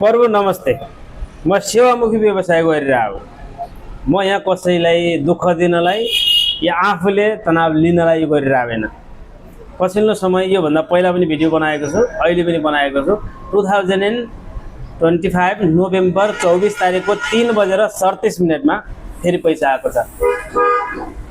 प्रभु नमस्ते। म सेवामुखी व्यवसाय गरिरहेको हो। म यहाँ कसैलाई दुःख दिनलाई या आफूले तनाव लिनलाई गरिरहेको होइन। पछिल्लो समय योभन्दा पहिला पनि भिडियो बनाएको छु, अहिले पनि बनाएको छु। 2025 नोभेम्बर 24 तारिकको 3:37 मा फेरि पैसा आएको छ।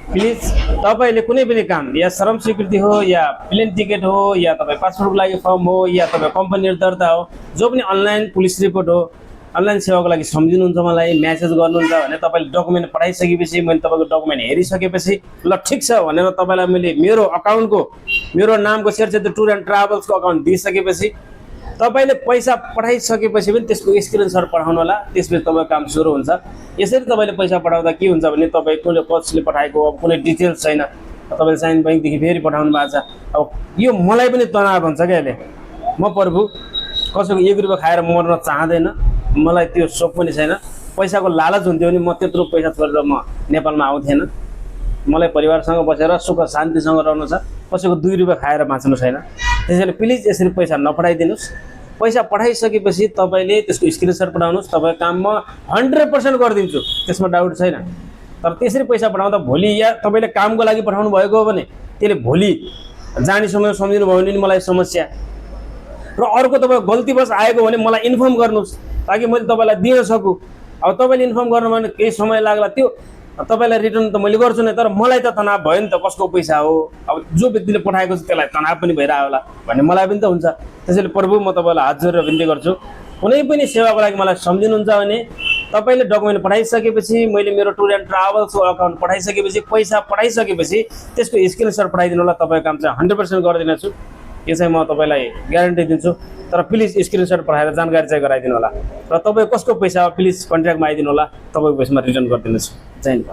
प्लिज तपाईले कुनै पनि काम या श्रम स्वीकृति हो या प्लेन टिकट हो या तपाईँ पासपोर्टको लागि फर्म हो या तपाईँ कम्पनी दर्ता हो, जो पनि अनलाइन पुलिस रिपोर्ट हो, अनलाइन सेवाको लागि सम्झिनुहुन्छ, मलाई म्यासेज गर्नुहुन्छ भने तपाईले डकुमेन्ट पठाइसकेपछि मैले तपाईको डकुमेन्ट हेरिसकेपछि ल ठिक छ भनेर तपाईलाई मैले मेरो अकाउन्टको मेरो नामको शेरचेत्र टुर एन्ड ट्राभल्सको अकाउन्ट दिइसकेपछि तपाईले पैसा पठाइसकेपछि पनि त्यसको स्क्रिनशट पठाउनु होला। त्यसपछि तपाईको काम सुरु हुन्छ। यसरी तपाईले पैसा पठाउँदा के हुन्छ भने तपाई कुनै कसले पठाएको अब कुनै डिटेल्स छैन, तपाईले साइन बैंकदेखि फेरि पठाउनु भएको छ। अब यो मलाई पनि तनाव हुन्छ के अहिले। म प्रभु कसैको 1 रुपैयाँ खाएर मर्न चाहदैन, मलाई त्यो सोख पनि छैन। पैसाको लालच हुन्थ्यो भने म त्यत्रो पैसा छोडेर म नेपालमा आउँथेन। मलाई परिवारसँग बसेर सुख शान्तिसँग रहनु छ, कसैको 2 रुपैयाँ खाएर बाँच्नु छैन। त्यसैले प्लिज यसरी पैसा नपठाइदिनुस्। पैसा पठाइसकेपछि तपाईले त्यसको स्क्रिनशट पठाउनुस्। तपाईको काम म 100% गरिदिन्छु, त्यसमा डाउट छैन। तर त्यसरी पैसा पठाउँदा भोलि या तपाईले कामको लागि पठाउनु भएको हो भने त्यसले भोलि जानी समय सम्झिनु भयो भने मलाई समस्या। र अर्को तपाईको गल्तीवश आएको भने मलाई इन्फर्म गर्नुस् ताकि मैले तपाईलाई दिन सकु। अब तपाईले इन्फर्म गर्नु भने केही समय लाग्ला, त्यो तपाईलाई रिटर्न त मैले गर्छु नै, तर मलाई त तनाव भयो नि त, कसको पैसा हो, अब जो व्यक्तिले पठाएको छ त्यसलाई तनाव पनि भइरहेको होला भन्ने मलाई पनि त हुन्छ। त्यसैले प्रभु म तपाईलाई हात जोडेर बिन्ती गर्छु, कुनै पनि सेवाको लागि मलाई सम्झिनुहुन्छ भने तपाईले डकुमेन्ट पठाइसकेपछि, मैले मेरो टुर एन्ड ट्राभल्सको अकाउन्ट पठाइसकेपछि, पैसा पठाइसकेपछि त्यसको स्क्रिनशट पठाइदिनु होला। तपाईको काम चाहिँ 100% गरिदिनेछु, यो चाहिँ म तपाईलाई ग्यारेन्टी दिन्छु। तर प्लिज स्क्रिनशट पठाएर जानकारी चाहिँ गराइदिनु होला। र तपाईँ कसको पैसा हो प्लिज कन्ट्याक्टमा आइदिनु होला, तपाईँको पैसामा रिटर्न गरिदिनुहोस्। जय हिन्द।